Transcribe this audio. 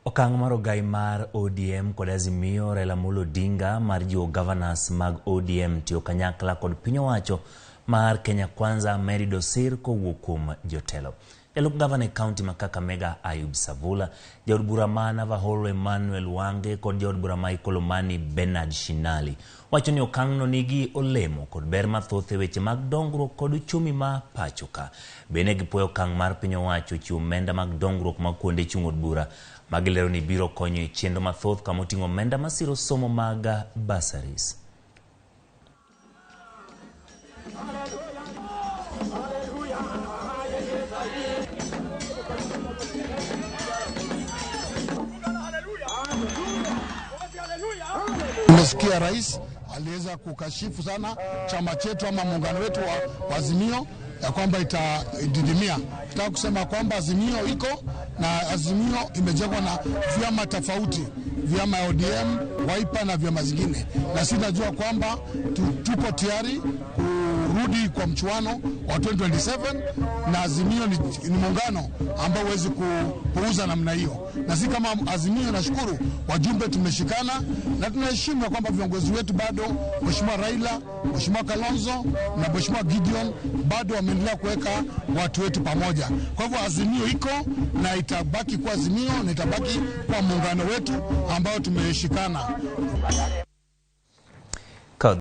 Okang' mar ogai mar ODM kod Azimio Raila Amolo Odinga mar jiwo governors mag ODM tiyo kanyakla kod piny owacho mar Kenya Kwanza Mary Dosir kowuok kuom jotelo. Jalup gavana e kaunti ma Kakamega Ayub Savula, jaod bura ma Navakholo Emmanuel Wange kod jaod bura ma Ikolomani Bernard Shinali wacho ni okang'no nigi olemo kod ber mathoth e weche mag dongruok kod uchumi ma pacho ka. Bende gipuoyo okang' mar piny owacho chiwo omenda mag dongruok mag kuonde chung' od bura ma gilero ni biro konyo e chenro mathoth kama oting'o omenda masiro somo mag bursaries. Tumesikia rais aliweza kukashifu sana chama chetu ama muungano wetu wa Azimio ya kwamba itadidimia. Nataka kusema kwamba Azimio iko na Azimio imejengwa na vyama tofauti, vyama ya ODM, Wiper na vyama zingine, na sisi tunajua kwamba tuko tayari kurudi kwa mchuano wa 2027 na Azimio ni muungano ambao huwezi kupuuza namna hiyo. Na sisi kama Azimio, nashukuru wajumbe tumeshikana na tunaheshimu ya kwamba viongozi wetu bado, Mheshimiwa Raila, Mheshimiwa Kalonzo na Mheshimiwa Gideon bado wameendelea kuweka watu wetu pamoja. Kwa hivyo Azimio iko na itabaki kuwa Azimio na itabaki kwa muungano wetu ambao tumeshikana.